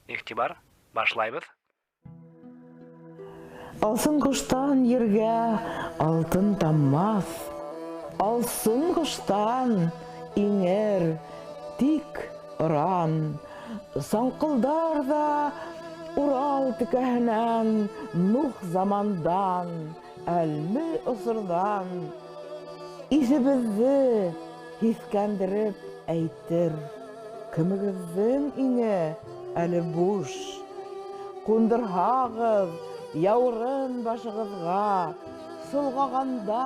Игътибар, башлайбыҙ! Алсын ҡоштан ергә алтын таммаҫ, Алсын ҡоштан иңер тик оран. Саңҡылдар ҙа Урал текәһенән, Нух замандан, әлме осорҙан Иҫебеҙҙе һиҫкәндереп әйтер: Кемегеҙҙең иңе әле буш? Ҡундырһағыҙ яурын башығыҙға, Солғағанда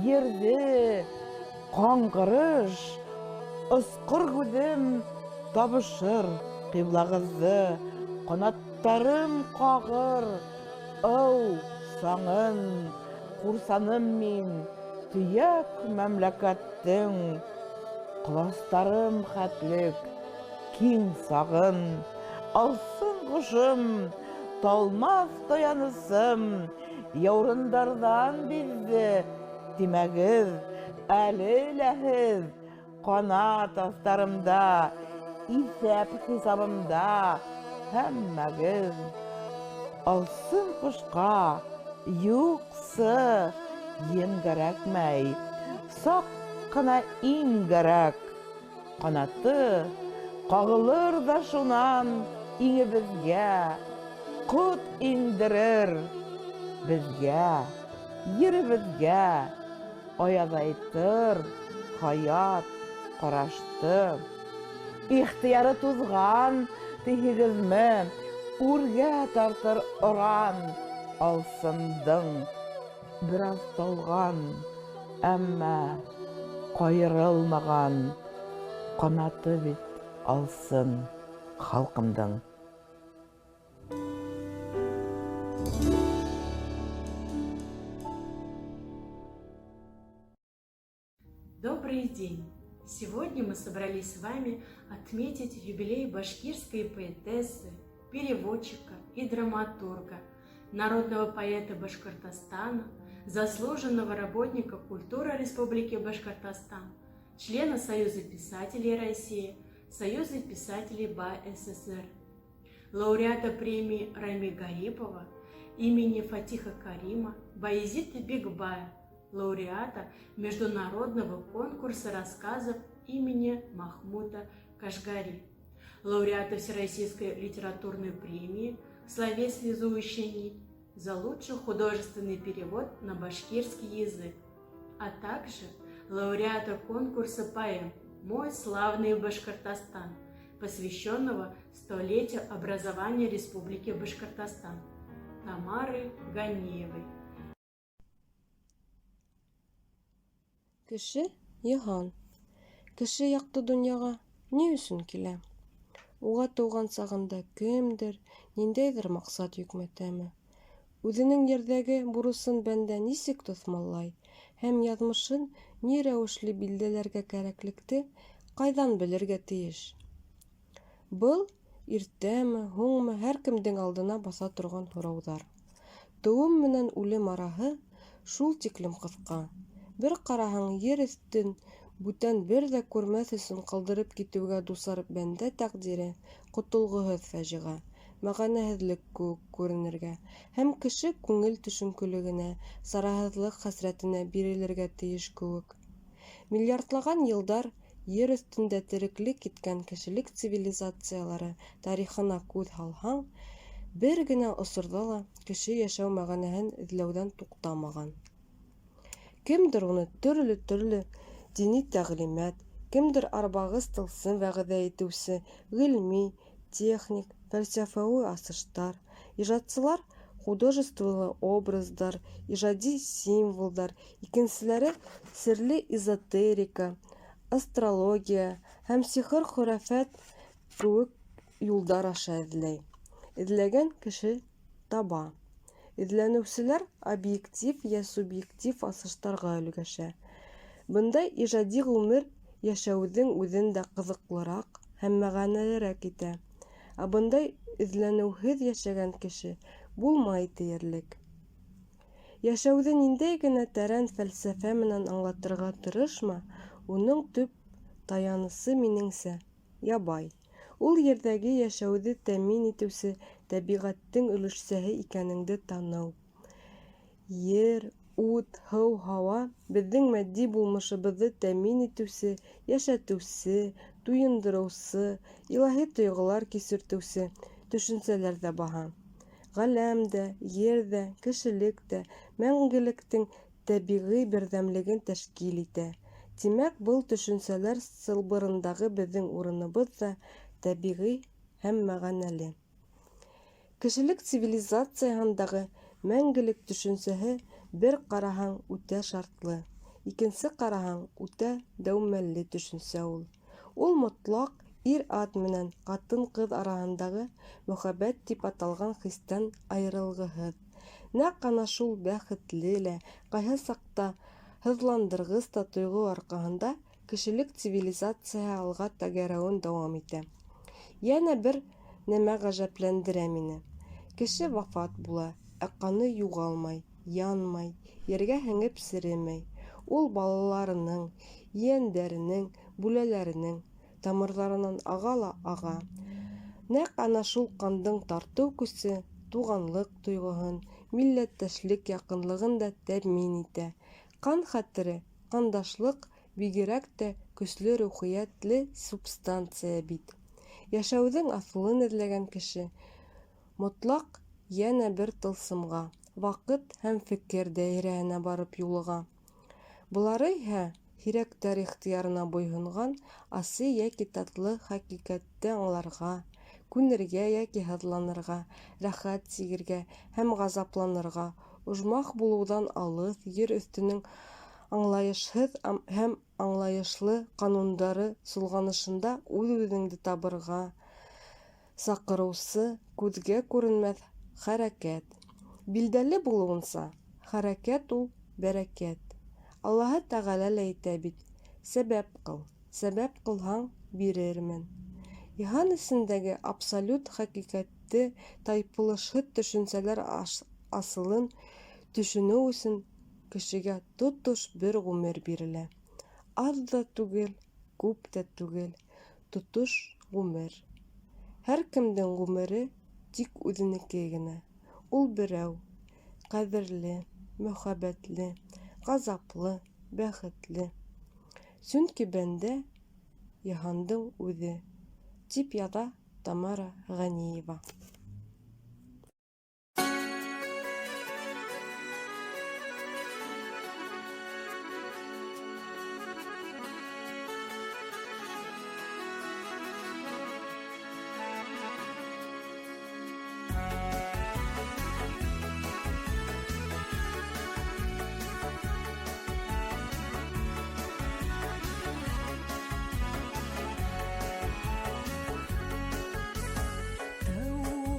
ерҙе ҡаңғырыш, Осҡор күҙем табышыр ҡиблағыҙҙы, Ҡанаттарым ҡағыр ыу саңын. Ҡурсаным мин төйәк мәмләкәттең Ҡоластарым хәтлек киң сағын. Алсын ҡошом, талмаҫ таянысым, Яурындарҙан биҙҙе тимәгеҙ, Әле лә һеҙ ҡанат аҫтарымда, Иҫәп-хисабымда һәммәгеҙ. Алсын ҡошҡа юҡсы ем кәрәкмәй, Саҡ ҡына им кәрәк. Ҡанаты ҡағылыр ҙа шунан иңебеҙгә, Ҡот индерер беҙгә, еребеҙгә, Аяҙайтыр хаят ҡарашты. Ихтыяры туҙған тиһегеҙме, Үргә тартыр оран алсындың. Бер аҙ талған, әммә ҡайырылмаған Ҡанаты бит алсын халҡымдың. Добрый день! Сегодня мы собрались с вами отметить юбилей башкирской поэтессы, переводчика и драматурга, народного поэта Башкортостана, заслуженного работника культуры Республики Башкортостан, члена Союза писателей России, Союза писателей БАССР, лауреата премии Рами Гарипова имени Фатиха Карима, Баязита Бикбая, лауреата международного конкурса рассказов имени Махмута Кашгари, лауреата Всероссийской литературной премии «Словес связующая нить» за лучший художественный перевод на башкирский язык, а также лауреата конкурса поэм «Мой славный Башкортостан», посвященного столетию образования Республики Башкортостан, Тамары Ганиевой. Кеше – йыһан. Кеше якты дөньяға ни өсөн килә? Уға тыуған сағында кемдер, ниндәйҙер маҡсат йөкмәтәме? Үҙенең ерҙәге бурысын бәндә нисек тоҫмаллай һәм яҙмышын ни рәүешле билдәләргә кәрәклекте ҡайҙан белергә тейеш? Был иртәме, һуңмы һәр кемдең алдына баҫа торған һорауҙар. Тыуым менән үлем араһы шул тиклем ҡыҫҡа. Бер ҡараһаң, ер өҫтөн бүтән бер ҙә күрмәҫ өсөн ҡалдырып китеүгә дусар бәндә тәҡдире ҡотолғоһоҙ фажиғә, мәғәнәһеҙлек кеүек күренергә һәм кеше күңел төшөнкөлөгөнә, сараһыҙлыҡ хәсрәтенә бирелергә тейеш кеүек. Миллиардлаған йылдар ер өҫтөндә тереклек иткән кешелек цивилизациялары тарихына күҙ һалһаң, бер генә осорҙа ла кеше йәшәү мәғәнәһен эҙләүҙән туҡтамаған. Кемдер уны төрлө-төрлө дини тәғлимәт, кемдер арбағыс тылсым вәғәҙә итеүсе ғилми, техник, фәлсәфәүи асыштар, ижадсылар художестволы образдар, ижади символдар, икенселәре серле эзотерика, астрология һәм сихыр-хөрәфәт кеүек юлдар аша эҙләй. Эҙләгән кеше таба. Эҙләнеүселәр объектив йә субъектив асыштарға өлгәшә. Бындай ижади ғүмер йәшәүҙең үҙен дә ҡыҙыҡлыраҡ һәм мәғәнәлерәк итә. Ә бындай эҙләнеүһеҙ йәшәгән кеше булмай тиерлек. Йәшәүҙе ниндәй генә тәрән фәлсәфә менән аңлатырға тырышма, уның төп таянысы, минеңсә, ябай. Ул ерҙәге йәшәүҙе тәьмин итеүсе тәбиғәттең өлөшсәһе икәнеңде таныу. Ер, ут, һыу, һауа беҙҙең матди булмышыбыҙҙы тәьмин итеүсе, йәшәтеүсе, туйындырыусы, илаһи тойғолар кисертеүсе төшөнсәләр ҙә баһа. Ғаләм дә, ер ҙә, кешелек тә мәңгелектең тәбиғи берҙәмлеген тәшкил итә. Тимәк, был төшөнсәләр сылбырындағы беҙҙең урыныбыҙ ҙа тәбиғи һәм мәғәнәле. Кешелек цивилизацияһындағы мәңгелек төшөнсәһе бер ҡараһаң үтә шартлы, икенсе ҡараһаң үтә дәүмәлле төшөнсә ул. Ул мотлаҡ ир-ат менән ҡатын-ҡыҙ араһындағы мөхәббәт тип аталған хистән айырылғыһыҙ. Нәҡ ана шул бәхетле лә, ҡайһы саҡта һыҙландырғыс та тойғо арҡаһында кешелек цивилизацияһы алға тәгәрәүен дауам итә. Йәнә бер нәмә ғәжәпләндерә мине. Кеше вафат була, ә ҡаны юғалмай, янмай, ергә һеңеп серемәй. Ул балаларының, ейәндәренең, бүләләренең тамырҙарынан аға ла аға. Нәҡ ана шул ҡандың тартыу көсө туғанлыҡ тойғоһон, милләттәшлек яҡынлығын да тәьмин итә. Ҡан хәтере, ҡандашлыҡ бигерәк тә көслө рухиәтле субстанция бит. Йәшәүҙең аҫылын эҙләгән кеше мотлаҡ йәнә бер тылсымға, ваҡыт һәм фекер даирәһенә барып юлыға. Былары иһә һирәктәр ихтыярына буйһонған асы йәки татлы хәҡиҡәтте аңларға, күнергә йәки һыҙланырға, рәхәт сигергә һәм ғазапланырға, ожмах булыуҙан алыҫ ер өҫтөнөң аңлайышһыҙ һәм аңлайышлы ҡанундары солғанышында үҙ-үҙеңде табырға саҡырыусы күҙгә күренмәҫ хәрәкәт. Билдәле булыуынса, хәрәкәт ул бәрәкәт. Аллаһы Тәғәлә лә әйтә бит: сәбәп ҡыл, сәбәп ҡылһаң, бирермен. Йыһан эсендәге абсолют хәҡиҡәтте тайпылышһыҙ төшөнсәләр асылын төшөнөү өсөн кешегә тотош бер ғүмер бирелә. Аҙ ҙа түгел, күп тә түгел, тотош ғүмер. Һәр кемдең ғүмере тик үҙенеке генә. Ул берәү, ҡәҙерле, мөхәббәтле, ғазаплы, бәхетле. Сөнки бәндә йыһандың үҙе, тип яҙа Тамара Ғәниева. Тыуған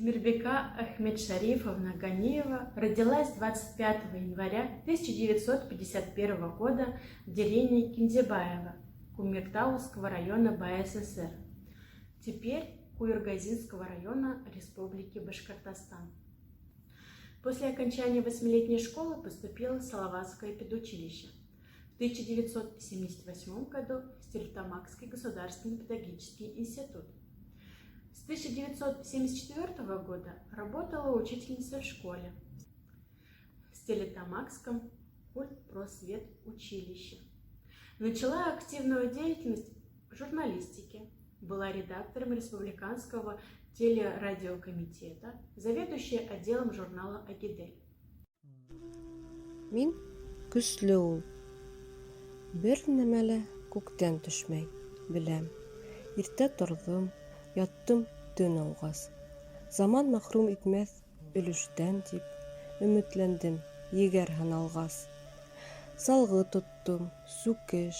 Тимербека Ахмедшарифовна Ганиева родилась 25 января 1951 года в деревне Киндебаево Кумертауского района БССР, теперь Куюргазинского района Республики Башкортостан. После окончания восьмилетней школы поступила в Салаватское педучилище. В 1978 году в Стерлитамакский государственный педагогический институт. С 1974 года работала учительницей в школе в Стерлитамакском культпросвет училище. Начала активную деятельность в журналистике, была редактором Республиканского телерадиокомитета, заведующей отделом журнала «Агидель». Мин көслө ул. Бер нәмә лә күктән төшмәй, беләм. Иртә торҙом, яттым төн ауғас. Заман мәхрүм итмәҫ өлөштән тип, өмөтләндем егәр һыналғас. Салғы тоттом, сүкеш,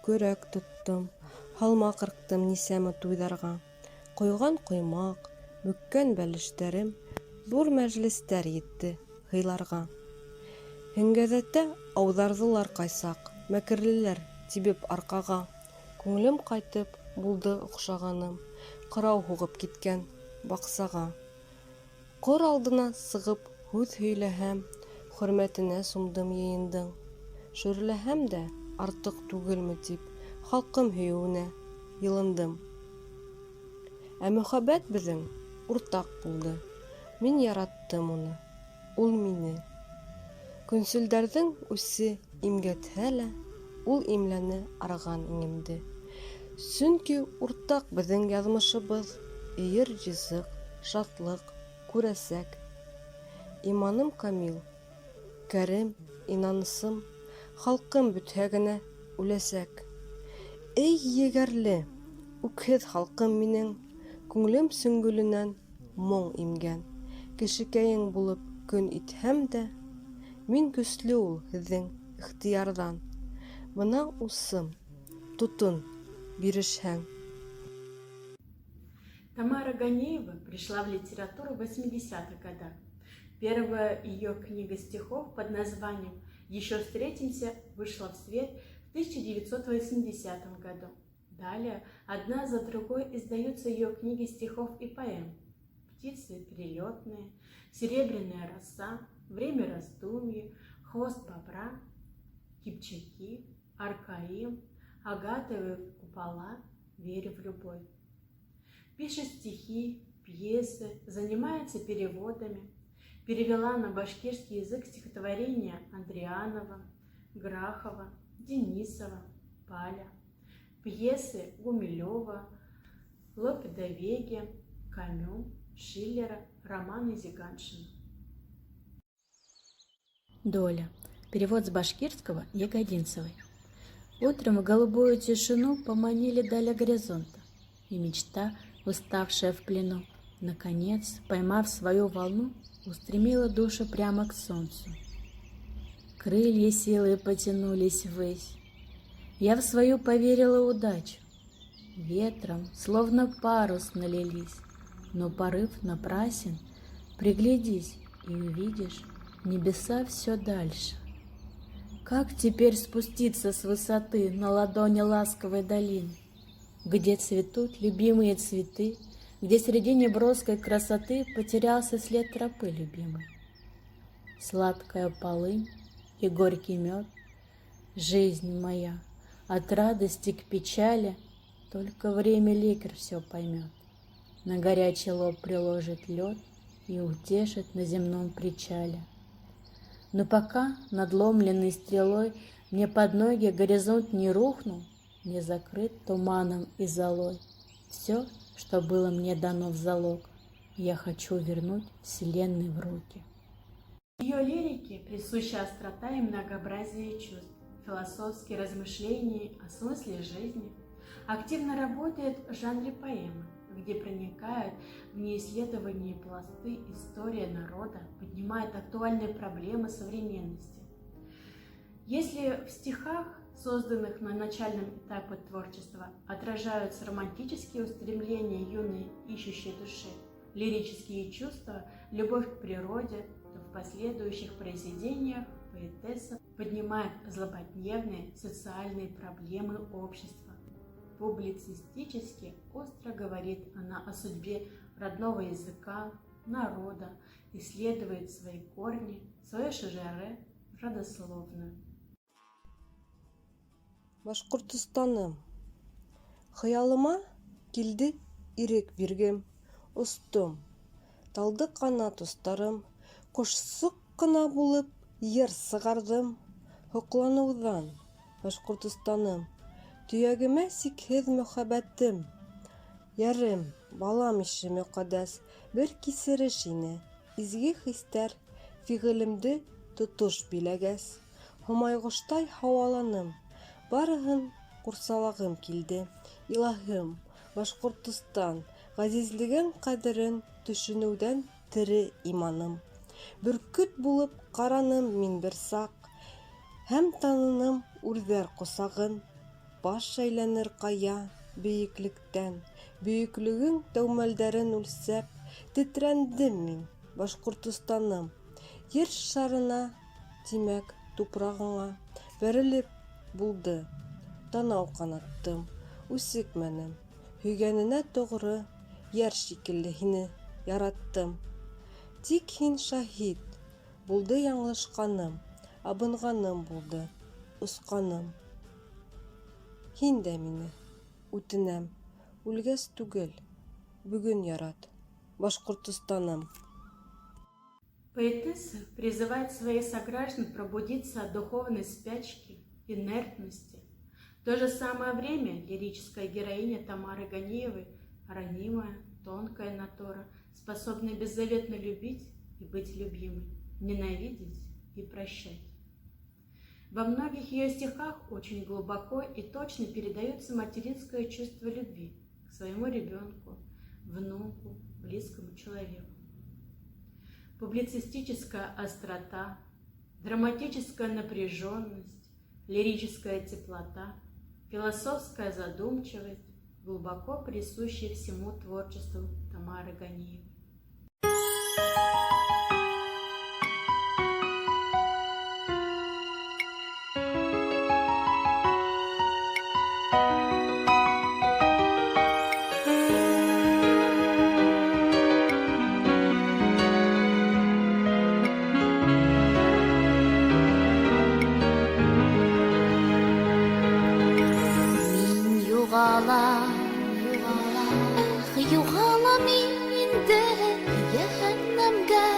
көрәк тоттом, һалма ҡырҡтым нисәмә туйҙарға. Ҡойған ҡоймаҡ, бөккән бәлештәрем ҙур мәжлестәр етте һыйларға. Һеңгәҙәтә ауҙарҙылар ҡайсаҡ, мәкерлеләр тибеп арҡаға. Күңелем ҡайтып, булды оҡшағаным, ҡырау һуғып киткән баҡсаға. Ҡор алдына сығып һүҙ һөйләһәм, хөрмәтенә сумдым йыйындың. Шөрләһәм дә артыҡ түгелме тип, халҡым һөйөүенә йылындым. Ә мөхәббәт беҙҙең уртаҡ булды. Мин яраттым уны, ул мине. Көнсөлдәрҙең үсе имгәтһә лә, ул имләне арыған иңемде. Сөнки уртаҡ беҙҙең яҙмышыбыҙ, өйөр ризыҡ, шатлыҡ, күрәсәк. Иманым камил, кәрем, инанысым, халҡым бөтһә генә үләсәк. Эй, егәрле, үкһеҙ халҡым минең, күңелем сөңгөлөнән моң имгән. Кешекәйең булып көн итһәм дә, мин көслө ул һеҙҙең ихтыярҙан. Бына усым, тотон, бирешһәң. Тамара Ганиева пришла в литературу в 80-х годах. Первая ее книга стихов под названием «Еще встретимся» вышла в свет в 1980 году. Далее одна за другой издаются ее книги стихов и поэм «Птицы перелетные», «Серебряная роса», «Время раздумий», «Хвост бобра», «Кипчаки», «Аркаим», «Агатовые купола», «Верю в любовь». Пишет стихи, пьесы, занимается переводами. Перевела на башкирский язык стихотворения Андрианова, Грахова, Денисова, Паля, пьесы Гумилева, Лопе де Веги, Камю, Шиллера, романы Зиганшина. Доля. Перевод с башкирского Ягодинцевой. Утром в голубую тишину поманили далее горизонта, и мечта, уставшая в плену, наконец, поймав свою волну, устремила душу прямо к солнцу. Крылья силы потянулись ввысь. Я в свою поверила удачу. Ветром, словно парус, налились, но порыв напрасен. Приглядись и увидишь небеса все дальше. Как теперь спуститься с высоты на ладони ласковой долины, где цветут любимые цветы, где среди неброской красоты потерялся след тропы любимой? Сладкая полынь и горький мед, жизнь моя, от радости к печали, только время лекарь все поймет. На горячий лоб приложит лед и утешит на земном причале. Но пока, надломленной стрелой, мне под ноги горизонт не рухнул, не закрыт туманом и золой. Все, что было мне дано в залог, я хочу вернуть вселенной в руки. Ее лирике присуща острота и многообразие чувств, философские размышления о смысле жизни. Активно работает в жанре поэмы, где проникают в неисследованные пласты история народа, поднимает актуальные проблемы современности. Если в стихах, созданных на начальном этапе творчества, отражаются романтические устремления юной ищущей души, лирические чувства, любовь к природе, то в последующих произведениях поэтесса поднимает злободневные социальные проблемы общества. Публицистически остро говорит она о судьбе родного языка, народа, исследует свои корни, свое шежере, родословную. Башҡортостаным, хыялыма килде ирек биргем, остом. Талды ҡанат остарым, ҡошсоҡ ҡына булып йыр сығарҙым. Һоҡланыуҙан, Башҡортостаным, төйәгемә сикһеҙ мөхәббәтем. Йәрем, балам ише мөҡәддәс бер кисереш ине, изге хистәр фиғелемде тотош биләгәс. Һомайғоштай һауаланым, барыһын ҡурсалағым килде. Илаһым, Башҡортостан, ғәзизлегең ҡәҙерен төшөнөүҙән тере иманым. Бөркөт булып ҡараным мин бер саҡ, һәм таныным үрҙәр ҡосағын. Баш әйләнер ҡая бейеклектән, бөйөклөгөң тәүмәлдәрен үлсәп, тетрәндем мин, Башҡортостаным. Ер шарына, тимәк, тупрағыңа бәрелеп булды. Танау ҡанаттым, үсекмәнем, һөйгәненә тоғро йәр шикелле һине яраттым. Тик һин шаһит, булды яңылышҡаным, абынғаным булды, осҡаным. Һин дә мине, үтенәм, үлгәс түгел, бөгөн ярат, Башҡортостаным. Поэтесса призывает своих сограждан пробудиться от духовной спячки, инертности. В то же самое время лирическая героиня Тамары Ганиевой ранимая, тонкая натура, способная беззаветно любить и быть любимой, ненавидеть и прощать. Во многих ее стихах очень глубоко и точно передается материнское чувство любви к своему ребенку, внуку, близкому человеку. Публицистическая острота, драматическая напряженность, лирическая теплота, философская задумчивость глубоко присущи всему творчеству Тамары Ганиевой. Мин юғалам, юғалам, эх, юғалам инде йәһәннәмгә.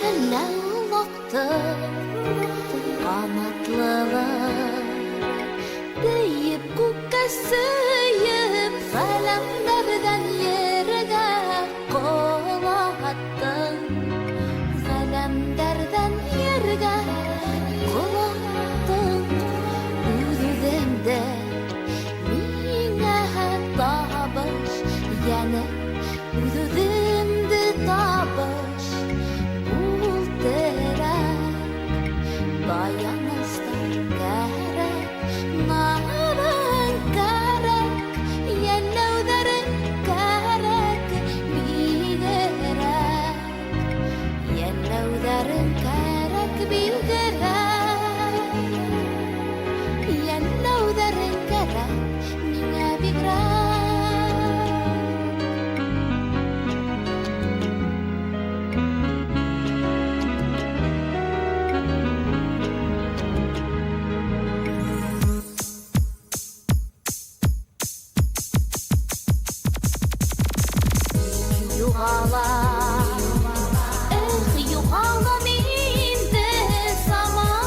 Әллә олаҡтым ҡанатлылар, бейеп күккә сөйөп, ғаләмдәрҙән ергә ҡолаттың. Ғаләмдәрҙән ергә ҡолаттың. Үҙ-үҙеңде миңә табыш, йәнә үҙ-үҙеңде табыш. Бул терәк, таяныстар кәрәк, нарың кәрәк, йәлләүҙәрең кәрәк, бигерәк. Йәлләүҙәрең кәрәк, бигерәк. Йәлләүҙәрең кәрәк, миңә бигерәк. Юғалам, эх, юғалам инде заман.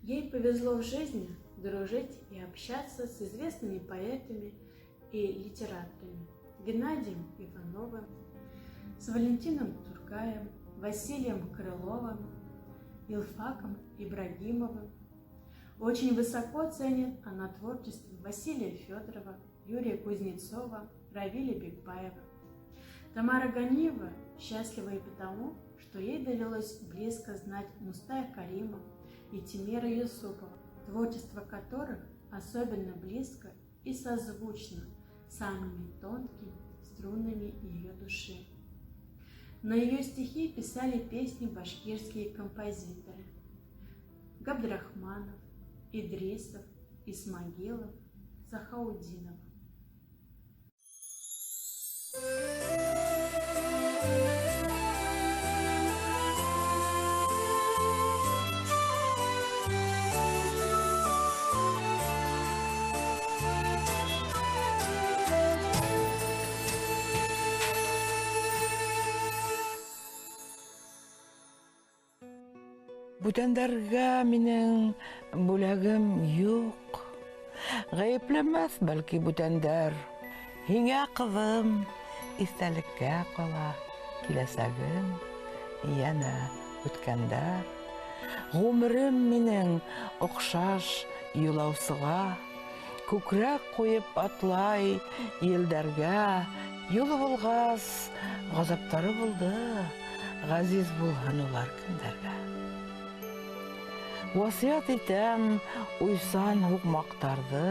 Ей повезло в жизни дружить и общаться с известными поэтами и литераторами Геннадием Ивановым, с Валентином Туркаем, Василием Крыловым, Илфаком Ибрагимовым. Очень высоко ценит она творчество Василия Федорова, Юрия Кузнецова, Равиля Бекбаева. Тамара Ганиева счастлива и потому, что ей довелось близко знать Мустая Карима и Тимера Юсупова, творчество которых особенно близко и созвучно самыми тонкими струнами ее души. На ее стихи писали песни башкирские композиторы Габдрахманов, Идрисов, Исмагилов, Захаудинов. Бүтәндәргә минең бүләгем юҡ. Ғәйепләмәҫ бәлки бүтәндәр. Һиңә, ҡыҙым, иҫтәлеккә ҡала киләсәгем, йәнә үткәндәр. Ғүмерем минең оҡшаш юлаусыға, күкрәк ҡуйып атлай елдәргә. Юлы булғас, ғазаптары булды, ғәзиз булһын улар кемдәргә. Васыят итәм уйсан һуҡмаҡтарҙы,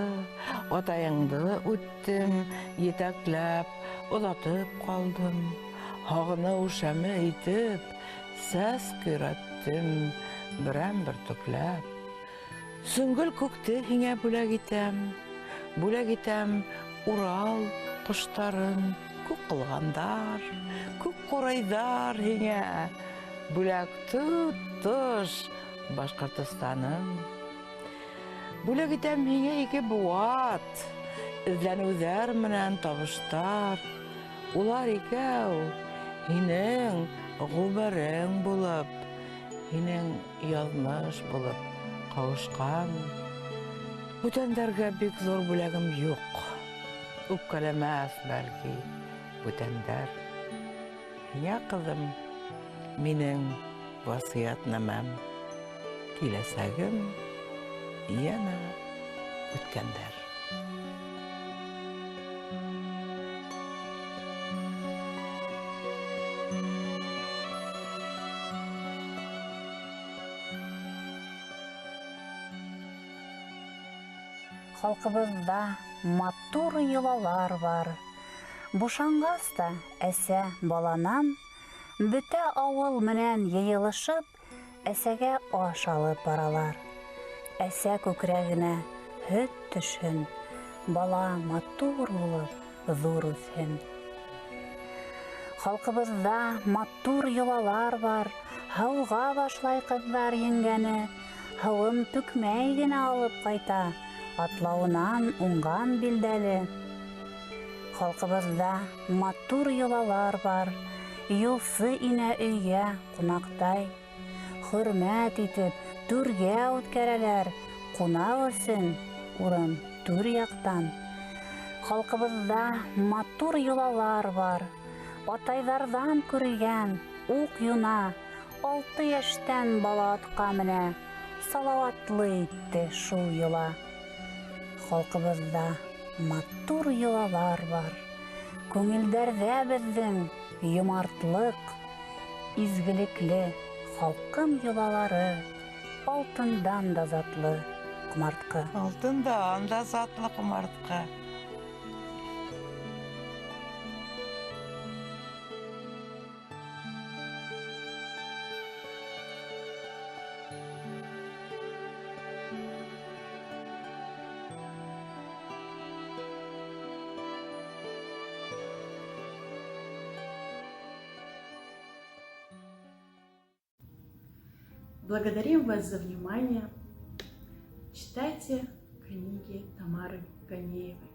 атайыңды үттем, етәкләп, оҙатып ҡалдым. Һағыныу шәме итеп, сәс көйрәттем, берәм бөртөкләп. Сөңгөл күкте һиңә бүләк итәм, бүләк итәм Урал ҡоштарын, күк ҡылғандар, күк ҡурайҙар һиңә. Бүләк тотош Башҡортостаным. Бүләк итәм һиңә ике быуат, эҙләнеүҙәр менән табыштар. Улар икәү һинең ғүмерең булып, һинең яҙмыш булып ҡауышҡан. Бүтәндәргә бик ҙур бүләгем юҡ. Үпкәләмәҫ бәлки бүтәндәр. Һиңә, ҡыҙым, минең васыятнамәм. Киләсәгем йәнә үткәндәр. Халҡыбыҙҙа матур йолалар бар. Бушанғас та әсә баланан бөтә ауыл менән йыйылышып әсәгә аш алып баралар. Әсә күкрәгенә һөт төшһөн, бала матур булып ҙур үҫһен. Халҡыбыҙҙа матур йолалар бар. Һыуға башлай ҡыҙҙар еңгәне, һыуын түкмәй генә алып ҡайта, атлауынан уңған билдәле. Халҡыбыҙҙа матур йолалар бар. Юлсы инә өйгә ҡунаҡтай. Хөрмәт итеп, түргә үткәрәләр, ҡунаҡ өсөн урын түр яҡтан. Халҡыбыҙҙа матур йолалар бар. Атайҙарҙан күргән уҡ юна, 6 йәштән бала атҡа менә, салауатлы итте шул йола. Халҡыбыҙҙа матур йолалар бар. Күңелдәрҙә беҙҙең йомартлыҡ, изгелекле халҡым йолалары алтындан да затлы ҡомартҡы. Алтындан да затлы ҡомартҡы. Благодарим вас за внимание. Читайте книги Тамары Ганеевой.